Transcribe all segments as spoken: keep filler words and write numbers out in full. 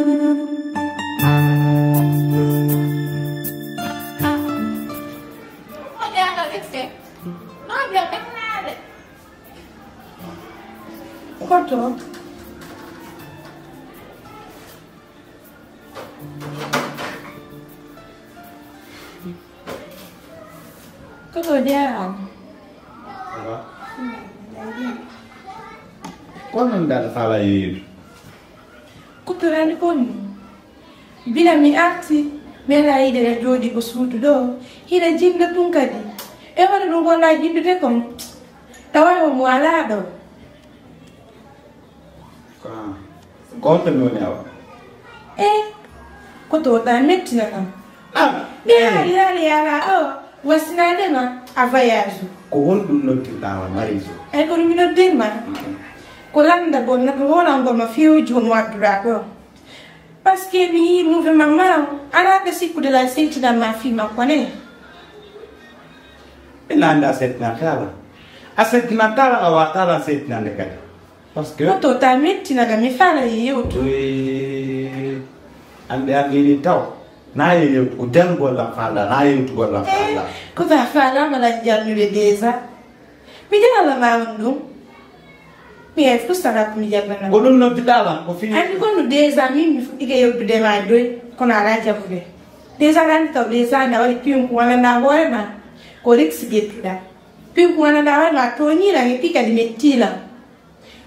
Koto. Koto jaaraama. Ko non dal fala yeeru? Kutorani kon. Bila mi arti, mi ala yiɗere jooɗi ko suudu ɗo. Hiɗa jinda tun kadi. E wala ɗum wala jindude kon. Tawa o mo ala ɗo. Ko on tan mi woni awa. Eh, ko to ɗa mettina kam. Ah, mi eh. Yaali yaali yaala o wasinade ma a voyage. Ko honɗum noddirɗa wa mariso? Ay kono mi noddirma. Ko landa bon na ko wona ngol ma fiyo jom wadduɗa ko. Parce que mi yi mouvement ma ala ka sikkude la seytina ma fi ma kone. Ina anda setna kala. A setna kala a watala setna ne kadi. Parce que koto ta mettina ga mi fala yewtu. Ande ande ni taw. Na yewtu ko den golla fala na yewtu golla fala. Ko ta fala mala jannude déjà. Mi jala ma on ɗum. Mi e fusara ko mi jabana. Ko ɗum noddiɗa lan ko fini. Andi kono déjà min mi fuɗɗike yewtude ma doy kono ala jabude. Déjà andi taw déjà na waɗi piyum ko wala na hoore ma. Ko riksi ƴettuɗa. Piyum ko wala na hoore ma toñiɗa e pikadi mettilan.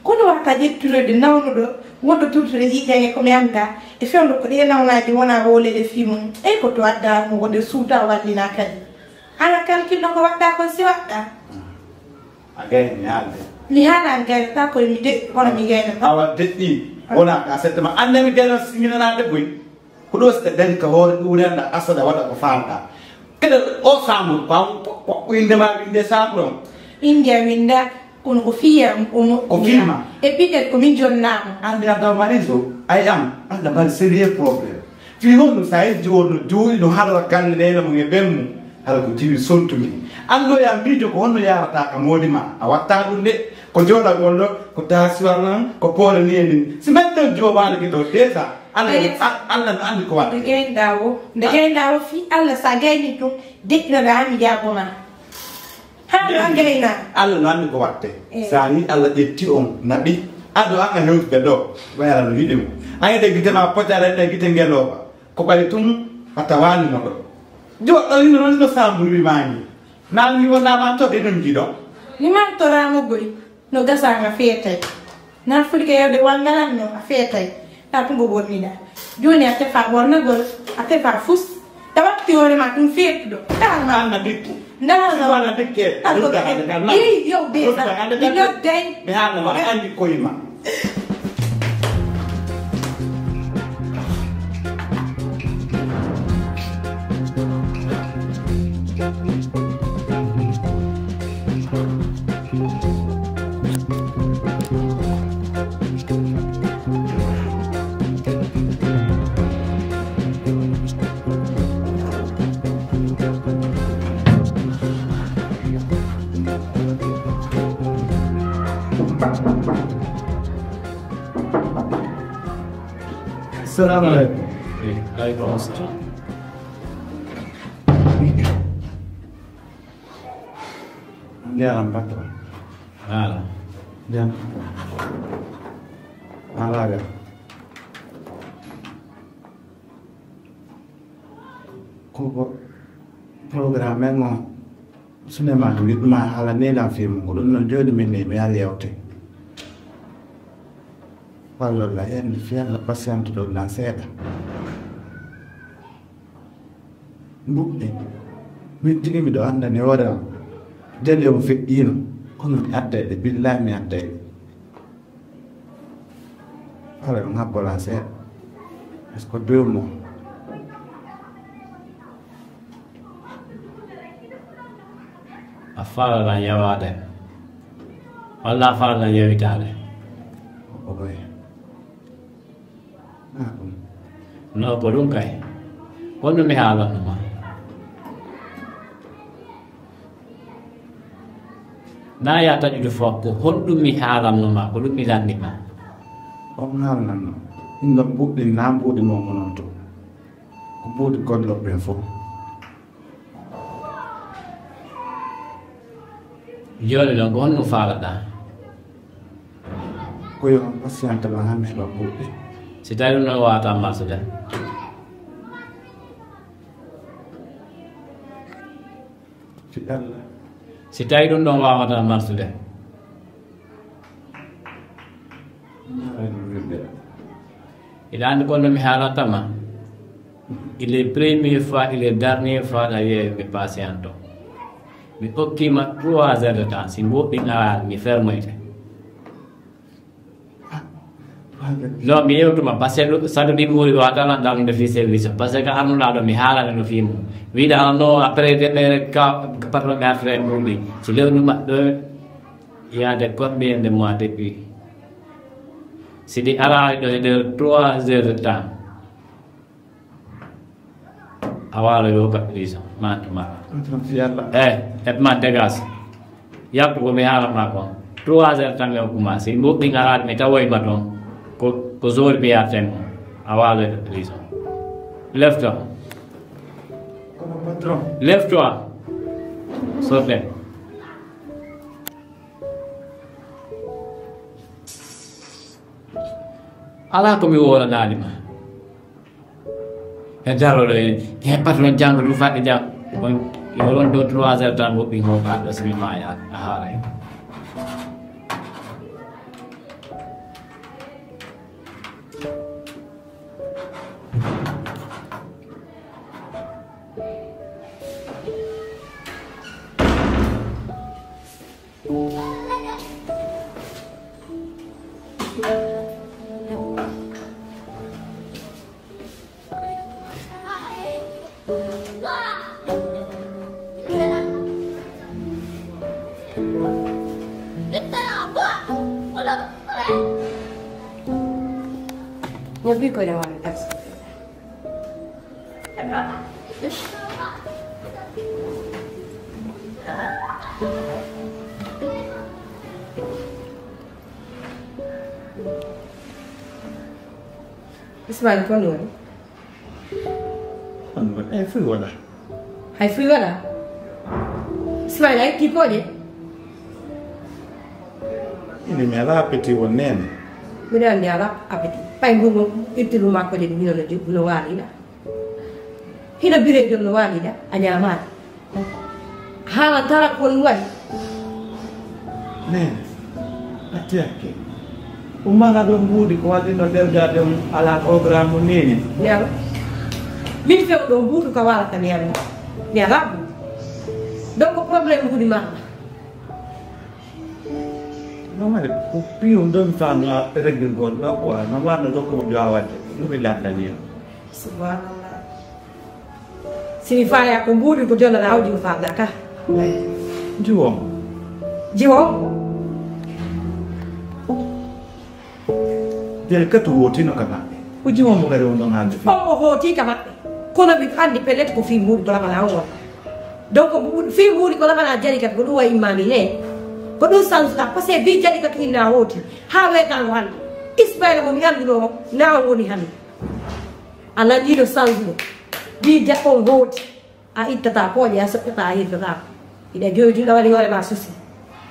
Kono watta ƴettunoyde nawnuɗo wonɗo turtude ƴiiƴan e ko mi annda e fewndo ko ɗee nawnaaji wona wowleede fii mum. Ey ko to adda mo wonde suuta wallina kadi. Ana kalkilno ko waɗɗa kon si waɗɗa. A gayni haalde. Mi haala an gaynata koye mi deƴƴi kono mi gaynata. Awa deƴƴi wona ka sette ma annde mi gayno singinanaade boy. Ko ɗo so ɓe dari ka hoore ɗuurenda asada waɗa ko faamɗa. Kede o saamuru ko ko innde ma winde saamuru on. Innde a winda kono ko fiya omo ko filma e piɗet ko min jonnama. Ande a daw mariso ay am anda mari sérieux problème. Fii honno sa yejji on no jooɗi no halora galle nene mum e ɓen mum hara ko jiwi sontumi. Annoya miijo ko honno yarata ka moodi ma a watta ɗum de ko jooɗagol ɗo ko tasiwal nan ko poole ni e ni si metton joomaade ki ɗo desa. Allah no andi ko waɗa. Nde gayɗa o nde gayɗa o fii Allah sa gayni ɗum deƴƴinoɗa mi jaaboma. Haa ɗo gayna. Allah no andi ko waɗte. Sa ni Allah ƴetti on naɓi ado an a hewtude ɗo wayra no yiɗi mo. An ede gite ma potaɗa ede gite ngelooba ko ɓay tun a tawani mo ɗo. Joɗɗo hino noon no samburu wi mani. Nan mi wonama to ɓe ɗum jiɗo. Mi mantorama boy. No gasanga feetay na fulke yewde wangalan no a feetay na tungo bornida. Joni a tefa bornagol a tefa fus ta watti hoore ma ɗum feetuɗo. Dalma anna bikku dalma anna bikke. Yow besa mi nodday mi haalna ma andi koye ma. Assalamu alaikum. Alaikum assalam. Ndiaram patron. Voilà. Jam. Alaga. Koko programme ngo. Suneman wiɗma hala nelan film ngo ɗum no joni min ni mi ari yewte. Wallolla en fiyalla patiente ɗo lan seeɗa. Mbuɓɓe min tigi miɗo anndani hoore am jali on feƴƴiino. Kono mi adday ɓe billahi mi adday ɓe. Hara ɗum habbola seeɗa parce que deux mois. A faalana yawaade walla a faalana yawitaade? Oye. No ko ɗum kay. Kono mi haalanno ma. Na ya taƴude fof ko honɗum mi haalanno ma ko ɗum mi lanni ma. On haalanno. Ɗum ɗon mbuuɗi naa mbuuɗi mo mononto. Ko mbuuɗi goɗɗo ɓe fof. Jooni ɗon, ko honno faalaɗaa? Ko yo on patiente ma haa mi heɓa mbuuɗi. Si tawi ɗum ɗon waawata marsude? Si tawi ɗum ɗon waawata marsude? Hiɗa anndi ko honno mi haalanta ma? Il est premier fois, il est dernier fois d'ailleurs mi patiente. Mi okkiima trois heures de temps. Si mbuuɗi ngaraani, mi fermoyte. Non, mi yewtuma, parce que saɗuɗi mbuuɗi ɗo a talan ɗam nde fii service. Parce que arnuɗaa ɗo mi haalane no fii mum. Wiɗa no après de ɓe ka patron ɓe artira e mbuuɗi. Si lewru maɓɓe yaade combien de mois depuis? Si ɗi araali ɗo e nder trois heures de temps. A waalo yo ka prison, ma tuma. Yalla. Eh, et ma dégage. Yaltu ko mi haalama ko. Trois heures tan mi hokkuma. Si mbuuɗi ngaraani mi tawoyma toon. Ko, ko zori mi yarten mo. A waalo e prison. Lève-toi. Kono patron. Lève-toi. Sortez. Alaa ko mi woolanaani ma. E darooɗo e, e patron janngo ɗum faɗɗi janngo. On, yo on ɗo trois heures tan woɓɓi ngo ka ɗo simi ma ya, a haaray. Ña bi ko dama taxi. Ismail, ko woni? Ay, fuy wala. Hay fuy wala? Ismail, a itti kooƴe? Ini mi alaa appétit won neene. Mbiɗa anndi alaa appétit. Ɓay ngu mo ittilu makko de, mino no jo-, no waaliɗa. Hino bire jom no waaliɗa, a ñaamaani. Haala tara ko ɗum waɗi. Neene, acci hakke. Ummana ɗon mbuuɗi ko waɗi no ɗergade on alaa programme mo neene. Yaro. Min few ɗo mbuuɗi ko waalata mi yaro. Mi alaa mbuuɗi. Donc problème mbuuɗi ma. Non, ma ko piyo ɗon tan reggirgol ɗo quoi. No wanno ɗo ko joawade. Ɗum e landani. Subhanallah. Si mi faaya ko mbuuɗi ko jonnata awdi ko faalɗa ka. Jiwo. Jiwo. Nden kadi hootino ka maɓɓe. Ko jiwo mo kadi on ɗon haalde fii. O, o hooti ka maɓɓe. Kono mi anndi pellet ko fii mbuuɗi ko lamana on wonta. Donc mbuuɗi, fii mbuuɗi ko lamana jari kadi ko ɗum wayi immaami he. Ko ɗum sansuɗa. Parce que bi jari kadi inna hooti. Haa weetango hannde. Ismaila mo mi annduno o, na on woni hannde. A nanii no sansuɗo. Bi jaɓɓo on hooti. A ittata kooƴe, a soƴƴata, a hirtata. Hiɗa joytuɗa waɗi hoore ma susi.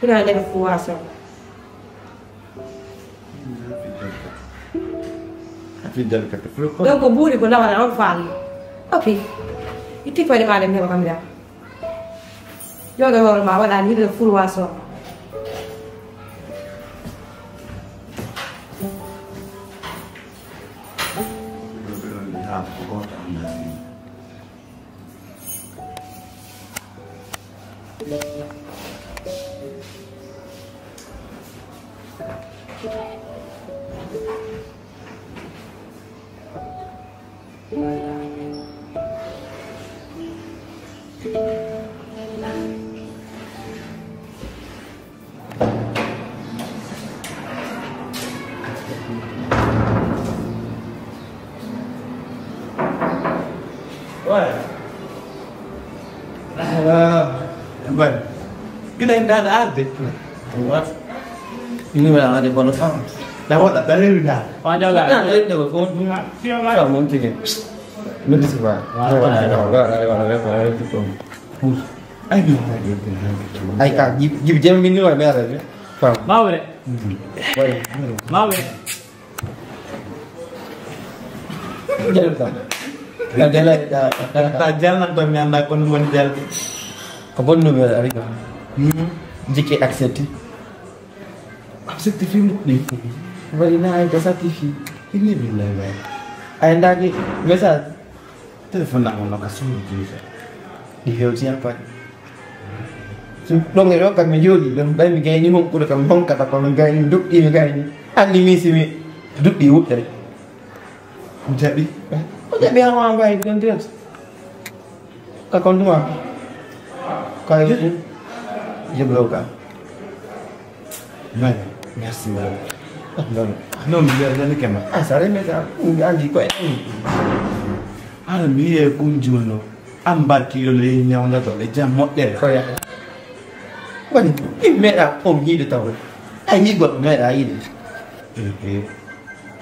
Hina nder fuwa so. Hafi jalkata fulo ko. Donc mbuuɗi ko lawana on faali. Ok. Itti koyɗe ma ɗen heɓa kam ya. Jooɗo hoore ma waɗani hiɗo fuwa so. Ouais. Ah, ouais. Gila en daan arde. What? Ini wala arde kono tan. Tawa da tare mi da. Wa da la. Ɗum ɗo fof ɗum. Ɗum ɗo fof ɗum. Ɗum ɗo fof ɗum. Ay ka jibi jemi min ni wa mera. Fam. Mawre. Mawre. Jalta. Jalta. Ta jalna to mi anda kon mon jalta. Ko bonno mi ari ka. Jike accepté. Accepté fi mu. Wari na ay ka sati fi. Ini billahi. Ay ndagi message. Téléphone na on ka sunu jisa. Di hewti apa? Ɗon e ɗo kam mi jooɗi ɗon ɓay mi gayni hon ɓuri kam honkata ko mi gayni duɗɗi mi gayni anndi min si mi duɗɗi wuɗɗere. Jaɓi. O jaɓi hama mbawi ɗon direct. Ka kon duma. Kay. Jeblo ka. Mari, merci beaucoup. Non, non, mi weltanike ma. A sare mi ka mi andi ko en. Ara mi ye kun jono. An barki yo le nyawna to le jam moɗɗere. Ko ya. Wani in meɗa on yiɗi taw. Ay ni goɗɗo meɗa yiɗi.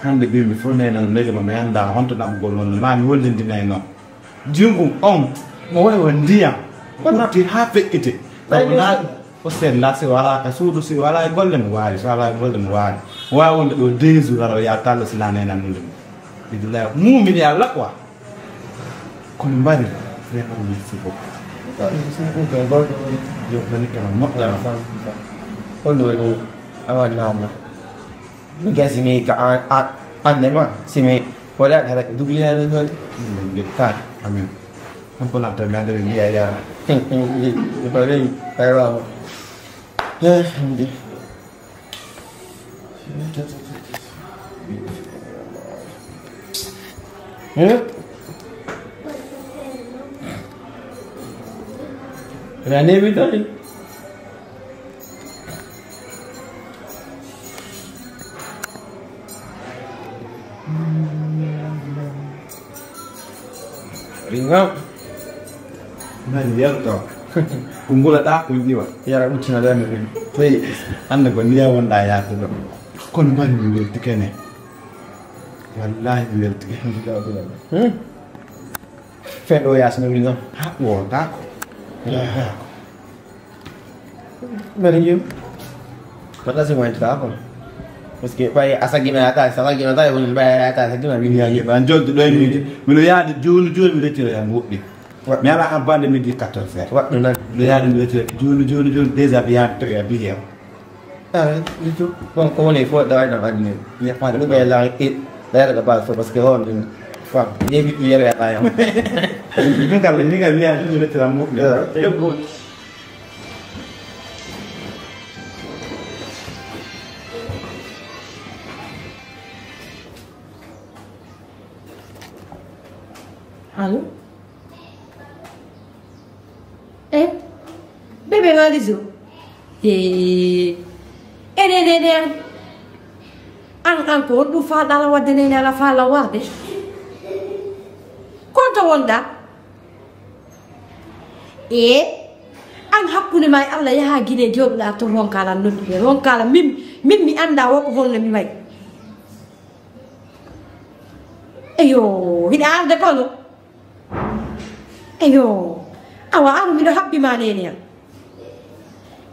Hande bi mi fo nena no nege ma mi anda honto ɗam gol non ma mi wollindinay non. Jungum on mo wawi won ndiyam. Wonati ha feƴƴite. Taw na o sella si wala ka suudu si wala e golle mo wawi si wala e golle mo wawi. Wawi wonde ɗo deux jours ara o yaha tallo si la nena nulde mo. Billahi mumini Allah quoi. Kono mbari vraiment merci beaucoup. Yo bani kama moƴƴa. Holno woni awa nama. Mi gasi mi ka an an ne ma si mi wala hara dugli na no. Ka amin. An ko lanta mi andare mi ya ya. Ni ko ni ay wa. Eh. Rane mi tani. Ringam. Mani yalto. Ko ngula ɗa ko ndiwa. Yara uccina ɗa mi ring. Hey, anda ko ndiya wonɗa yaade ɗo. Kono mani mi welti kene. Wallahi mi welti kene. Hmm. Feɗo yasno ringam. Ha wota ko. Mbeɗa jom. Wata si wonti ka kon. Parce que ɓay a saginata a saginata e woni ɓay a yata a sagina min yaji. An jolti ɗo e miiji. Mino yaade joni joni mi retira yan woɗɗi. Mi ala an bande midi quatorze heures. Waɗɗu nan. Mino yaade mi retira joni joni joni déjà mi yaade to ya biye. Ah, ditu. Bon ko woni fo da wayno anni. Mi faade ɗum e la e la yara ba fo parce que hon ɗum. Fa. Yebi yere ya. Min kam min kam mi yaade mi retira mo. Allo? Eh? Bébé Malizo? Eh. Ene nene an. An an ko honɗum faalɗa ala wadde nene ala faala warde? Konto wonɗa? Ee, an hakkunde ma e Allah yaha Gine jooɗoɗa to ronka lan noddude ronka lan min min mi annda wo ko honno mi wayi. Eyo hiɗa arde kono. Eyo awa aru miɗo habbi ma nene am.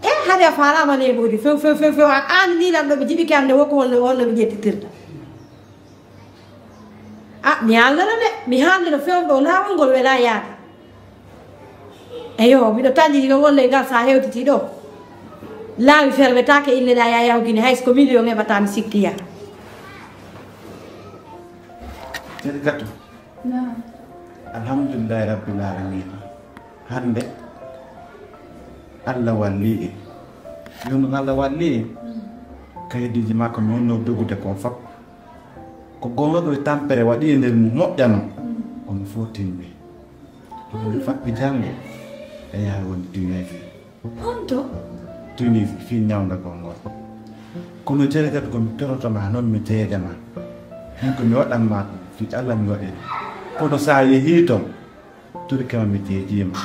E hade a falama neɓoji few few few few an an ni lan ɗo ɓe jiɓike ande wo ko honno honno mi ƴettitirta. A mi haalnano de mi haalnano fewndo laawol ngol wela yaade. Eyo miɗo tanjini ɗo wolle ngal sa hewtiti ɗo laawi fermetaake inneɗa ya yawgine hayso ko million heɓata mi sikkiya. Tedgato. Alhamdulillahi rabbil alamina. Hande Allah walli en. Yonno Allah walli en. Kayidiji makko mi wonno dogude kon fop. Ko gomɗo e tampere waɗi e nder mum moƴƴano. Kono fof timmi. Ɗum faɓɓi janngo e yaha woni Tunisi. Honto? Tunisi fii ñawndagol ngol. Kono jere kadi ko mi torotoma noon mi jeejama. Min ko mi waɗanma ɗum fii Allah mi waɗi. Kono so a yehii toon, Turkiyama mi jeejiima.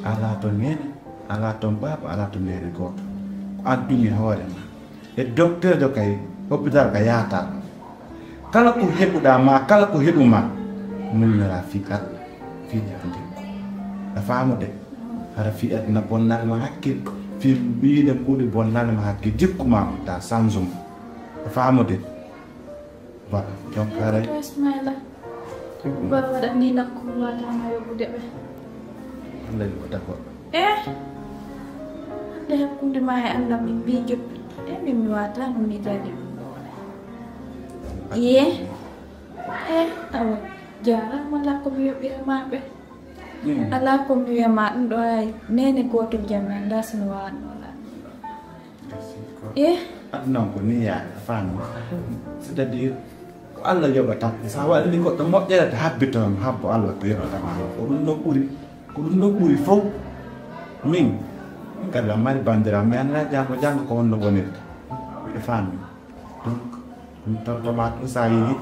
Alaa toon neene, alaa toon baaba, alaa toon neene gooto. Ko an ɗum e hoore ma. E docteur jo kay Hôpital ka yaataa. Kala ko heɓuɗaa ma, kala ko heɓu ma, muññoraa fii Alla, fii ñaandigu. A faamude? Hara fii aduna bonnani ma hakkil, fii miide mbuuɗi bonnani ma hakkil, jikku ma ta sanjum. A faamude? Voilà, donc haray. Ismaila. Ba waɗa ni nakko wata ma yoɓude ɓe. Alla yoɓata goɗɗo. Eh? Hannde hakkunde ma e Alla min mbii joɓɓi. Eh, min mi wata no mi jali ɗum ɗo. Iye? Eh, awa. Jaaraama alaa ko mi yoɓira ma ɓe. Mm. Alaa ko mi wiya ma ɗum ɗo ay. Neene gooto jam mi anndaa si no waawno alaa. Eh? Aduna on ko nii yaade, a faami? C'est-à-dire, ko Alla yoɓata. So a waɗani goɗɗo moƴƴere, ta habbito mo, habbo Alla ko yoɓata ma. Ko ɗum ɗon ɓuri, ko ɗum ɗon ɓuri fof. Min, min kadi a mari banndiraawo, mi anndaa janngo, janngo ko honno wonirta. A faami? Donc, ɗum tonto ma ɗum so a yehi,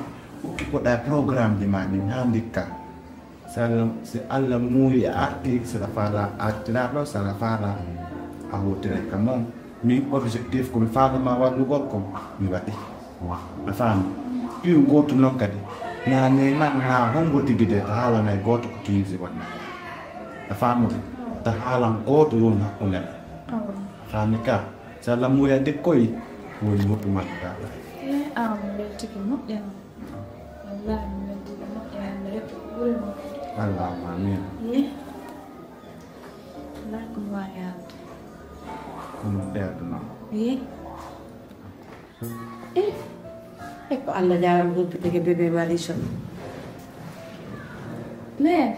ukki ko ɗa programme ji ma ɗin haa ndikka. Si Alla, si Alla muuyi a arti, si aɗa faala artiraaɗo, si aɗa faala a huutiray ka mon. Min objectif ko mi faala ma wallugol ko mi waɗi. A faami? Piyu gooto non kadi. Na neman na hombo tigi de ta haalanay gooto ko kiinsi wonna. A faami? Ta haalan gooto woni hakkunde. A faami ka? Si Alla muuyi a dikkoy, woni moƴƴu maɗɗa. Eh, awa mo weltike moƴƴa. Wallahi, mi weltii ko moƴƴa, Alla yoɓ ko ɓuri moƴƴude. Allahumma amin. Ye. Alaa ko mi waawi haalde. Ɗum ɓe aduna. Ye. Eh. E ko Alla jaaraama humpitike bébé Marichou. Neen.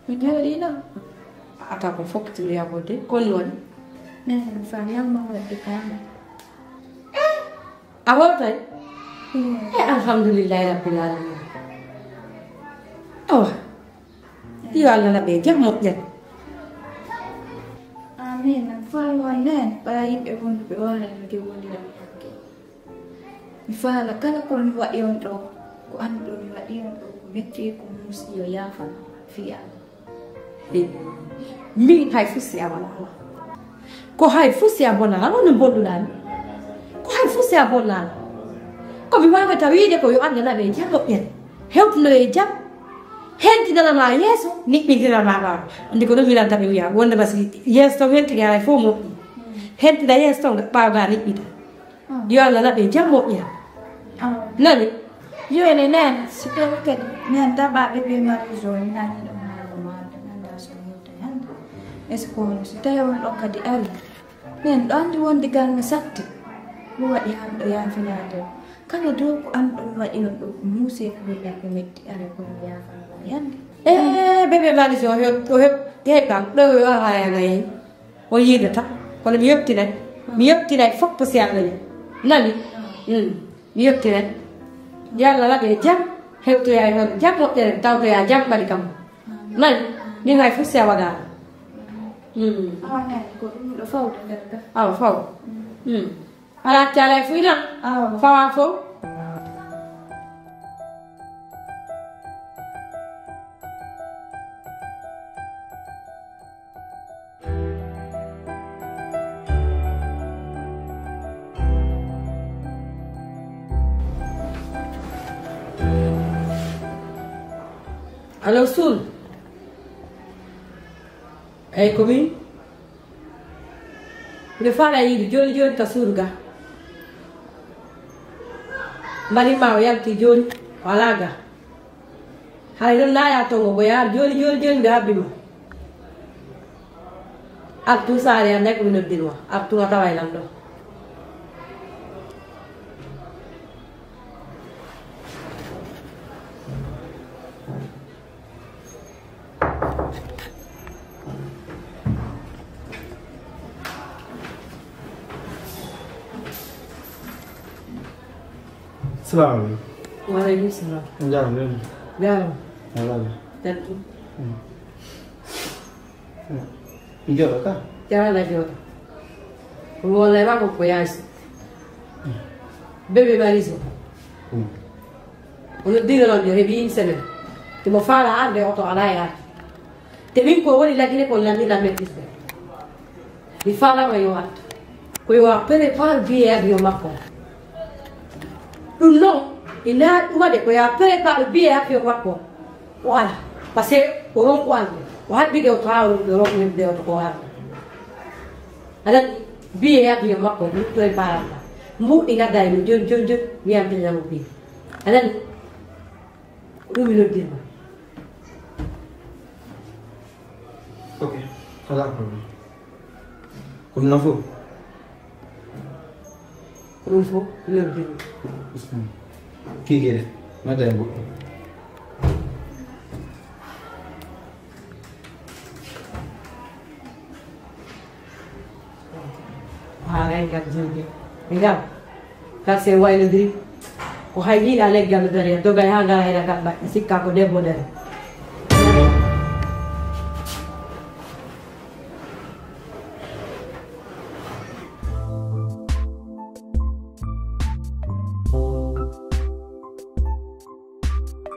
Mi jooɗiino. A ata ko fokkiti mi yahude. Ko non? Neen, mi faami yalma wadde kaama. A hotay? Mm. E alhamdulillahi rabbil alamin. Awa. Yo Allah naɓe jam moƴƴat. Amin. An faa yo nen ɓaa yimɓe wonduɓe o haala no de wondiran hakke. Mi faala kala ko mi waɗi on ɗo, ko an ɗo mi waɗi on ɗo, ko metti, ko muusi, yo yaafan fii Allah. Min hay fuu si a wonaa. Ko hay fuu si a bonaa, wonno bonɗuɗaa mi. Ko hay fuu si a bonaa. Ko mi waawata wiide ko yo Allah naɓe jam moƴƴere. Hewtunoye jam. Hentinana ma yeeso, niɓɓintinana ma ɓaawo. Anndi ko ɗum mi nanta ɓe wiya, wonde ma si yeeso ton hentike hay fof moƴƴi. Hentina yeeso ton ɓaawo ga niɓɓita. Yo Allah naɓe jam moƴƴa. Nani? Yo ene nani, si tawi kadi mi anndaa ɓaaɓe ɓe mariage o, mi nani ɗum haala maɗa, mi anndaa so mi yewta hannde. Est-ce que on, si tawi on ɗon kadi ari, min ɗo anndi wonde gal mi satti. Mi waɗi hannde yaafinaade. Kala dow ko an ɗo mi waɗi on ɗo ko muuse ko mi ko metti, ari ko mi yaafan ma yande. Eh, bébé mariage o hew, o hew, hew kam, ɗo o yaha yana yayi. O yiidata, kono mi yottinay. Mi yottinay fof ko si Allah jaɓi. Nani? Mm. Mi yottinay. Yo Allah waɗe jam, hewtoya e hoore jam moƴƴere, tawtoya jam ɓaɗi kam. Nani? Min hay fof si a waɗaano. Mm. Awa, nani, ko ɗum ɗo fawde nder ga. Awa, faw. Mm. Alaa caalay fof ina. Awa. Fawa fof. Allo, Soul. Eyi, ko min. Mbiɗa faala yiide jooni jooni ka suudu ga. Mbaɗi ma o yalti jooni, o alaa ga. Hay ɗon naaya tongo ko yaar jooni, jooni, jooni, ɓe habbi ma. Artu saare an, nayi ko mi noddin ma. Artu a taway lan ɗo. Salamu aleykum. Wa aleykum salam. Njaram, njaram. Njaram. Njaram. Tantu. Mm. Jooɗo ka? Jarana jooɗo. Ko mi wallay ma ko ko yaasi. Bébé Mariso. Mm. Ono dina noon yo heɓi une semaine. Te mo faala arde oto alaa e arde. Te min ko woni lagine ko lami lamettisde. Mi faalama yo arde. Ko yo a prépare billet avion makko. Ɗum noon, ina ɗuma de ko yaa préparé billet avion makko. O ala, parce que o ronku alde. O haɓɓi de o tawa o ronku yimɓe o to ko alde. Aɗa anndi billet avion makko ɗum toye parata. Mbuuɗi ngadda e mum joni joni joni, wiyan pellamo billet. Aɗa anndi ko ɗum mi noddirma. Ok, alaa problème. Ko ɗum noon fof? Ko ɗum fof, yewtidii. Kiikiiɗe, nodda e goɗɗo. Haalay ngal jewde e ngal. Kar sen waynodiri ko hay yiiɗa leggal no dari a dogay haa ngara hena ngal mbaɗɗa sikka ko debbo dari.